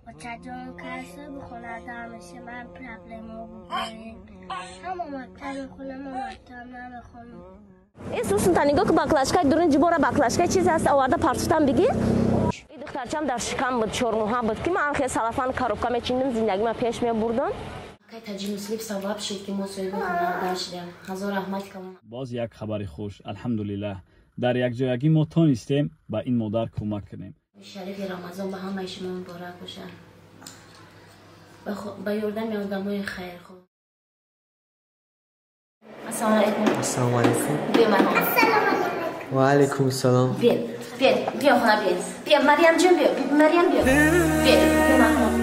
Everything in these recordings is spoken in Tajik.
Бачаҷон, кайсо бихонада меша, ман проблема бубинем. Ҳама мактаб мехонам, мактаб намехонам. Ин сусунта нигоҳ ки баклажкаи дурун ҷибора баклажкаи чизе ҳаст, оварда партуфтан бигир. Ин духтарчам дар шикам буд, 4 моҳа буд, ки ман хел салафан коробка мечиндим, зиндагима пеш мебурдам. Акай Таҷи Муслим сабаб шуд, ки мо соҳиби хонавода шудем. Ҳазор раҳмати калон. Боз як хабари хуш, алҳамдулиллаҳ, дар якҷоягӣ мо тонистем ба ин модар кӯмак кунем. Шарифи Рамазон ба ҳамаи шумо муборак бошад. Ба ёрдами одамои хайрхоҳ. Ассалому алайкум. Ассалому алайкум. Биё, марҳамат. Ва алайкум салом. Биё, биё, биё, хона биё. Биё, Марьямҷон, биё, Марьям, биё, биё, биё, марҳамат.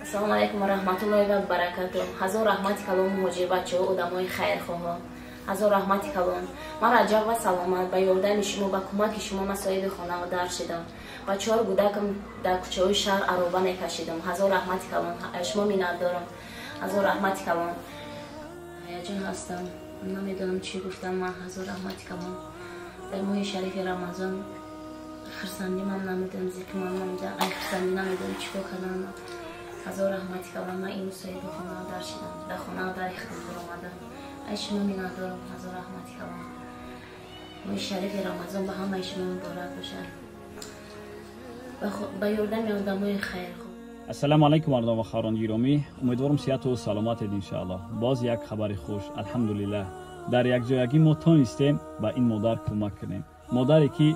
Ассалому алайкум ва раҳматуллоҳи ва баракатуҳ. Ҳазор раҳмати калон, муҳоҷир бачаҳо, одамои хайрхоҳо. Ҳазор раҳмати калон. Ман Раҷаб ва Саломат, ба ёрдами шумо, ба кӯмаки шумо ман соҳиби хонаводар шудам. Ба чор гудакам дар кӯчаҳои шаҳр ароба мекашидам. Ҳазор раҳмати калон. Шумо миннатдорам. Ҳазор раҳмати калон. Ҳаяҷон ҳастам. Намедонам чӣ гуфтам ман. Ҳазор раҳмати калон. Дар моҳи шарифи Рамазон хурсандимам намедонам, зикримам намедонам, ай хурсандӣ намедонам чӣ кор карданам. Ҳазор раҳмати калон, ман имрӯз соҳиби хонаводар шудам. Дар хонаводари худам баромадам. Ай шумо миннатдорам. Ҳазор раҳмати калон. Моҳи шарифи Рамазон ба ҳамаи шумо муборак бошад. Ба ёрдами одамои хайрхоҳ. Ассалому алайкум, мардон ва хоҳарон гиромӣ, умедворам сиҳату саломатед, иншааллоҳ. Боз як хабари хуш, алҳамдулиллаҳ, дар якҷоягӣ мо тонистем ба ин модар кӯмак кунем. Модаре ки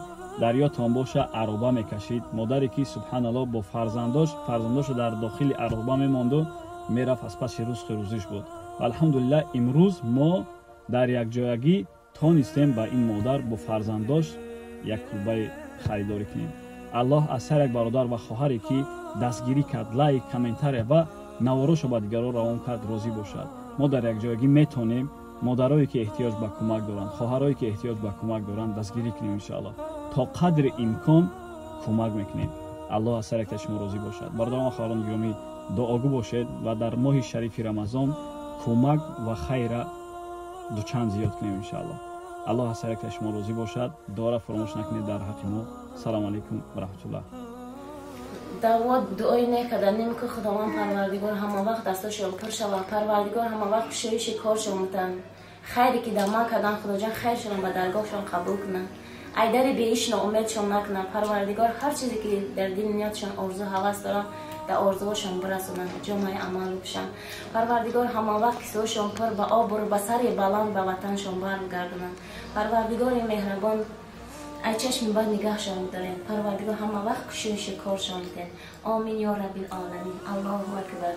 дар ёдтон боша, ароба мекашид, модаре ки, субҳаналлоҳ, бо фарзандош, фарзандошо дар дохили ароба мемонду мерафт, аз паси рузқи рӯзиш буд. Ва алҳамдулиллаҳ, имрӯз мо дар якҷоягӣ тонистем ба ин модар бо фарзандош як кулбаи харидорӣ кунем. Аллоҳ аз ҳар як бародар ва хоҳаре ки дастгирӣ кард, лайк, комментария ва наворошо ба дигарон равон кард, розӣ бошад. Мо дар якҷоягӣ метонем модарое ки эҳтиёҷ ба кӯмак доранд, хоҳарое ки эҳтиёҷ ба кӯмак доранд, дастгирӣ кунем, иншоаллоҳ. То қадри имкон кӯмак мекунем. Аллоҳ аз ҳар яктаи шумо розӣ бошад. Бародарон ва хоҳарон гиромӣ, дуогӯ бошед ва дар моҳи шарифи Рамазон кӯмак ва хайра дучанд зиёд кунем, иншоаллоҳ. Аллоҳ аз ҳар яктаи шумо розӣ бошад. Дуоро фаромӯш накунед дар ҳаққи мо. Салому алайкум ва раҳматуллоҳ. Даво дуои некарданем, ки Худованд Парвардигор ҳама вақт дастошон пур шавад, Парвардигор ҳама вақт кушоиши коршон бутанд. Хайре ки дар ман кардан, Худоҷон хайршонро ба даргоҳшон қабул кунад. Айдари беиш ноумедшон накунад. Парвардигор ҳар чизе ки дар дили ниятшон орзу ҳавас доранд, дар орзуҳошон бирасонанд, ҷомаи амал бипӯшанд. Парвардигор ҳама вақт кисаҳошон пур ба обрӯ, ба сари баланд ба ватаншон баргардонанд. Парвардигори меҳрабон ай чашми бад нигаҳшон бидорем. Парвардигор ҳама вақт кушоиши коршон бидем. Омин ё раббил оламин. Аллоҳу акбар.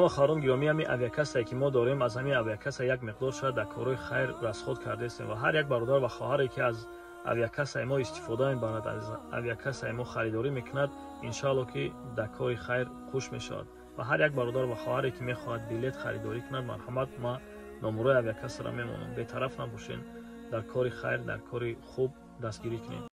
Хоҳарон гиромӣ, ҳамин авиакассае ки мо дорем, аз ҳамин авиакасса як миқдор шояд дар корҳои хайр расход кардаистем ва ҳар як бародар ва хоҳаре ки аз авиакассаи мо истифода мебарад, аз авиакассаи мо харидорӣ мекунад, иншоалло ки дар кори хайр хуш мешавад. Ва ҳар як бародар ва хоҳаре ки мехоҳад билет харидорӣ кунад, марҳамат, ма номерои авиакассаро мемонам. Бетараф набошен, дар кори хайр, дар кори хуб дастгирӣ кунем.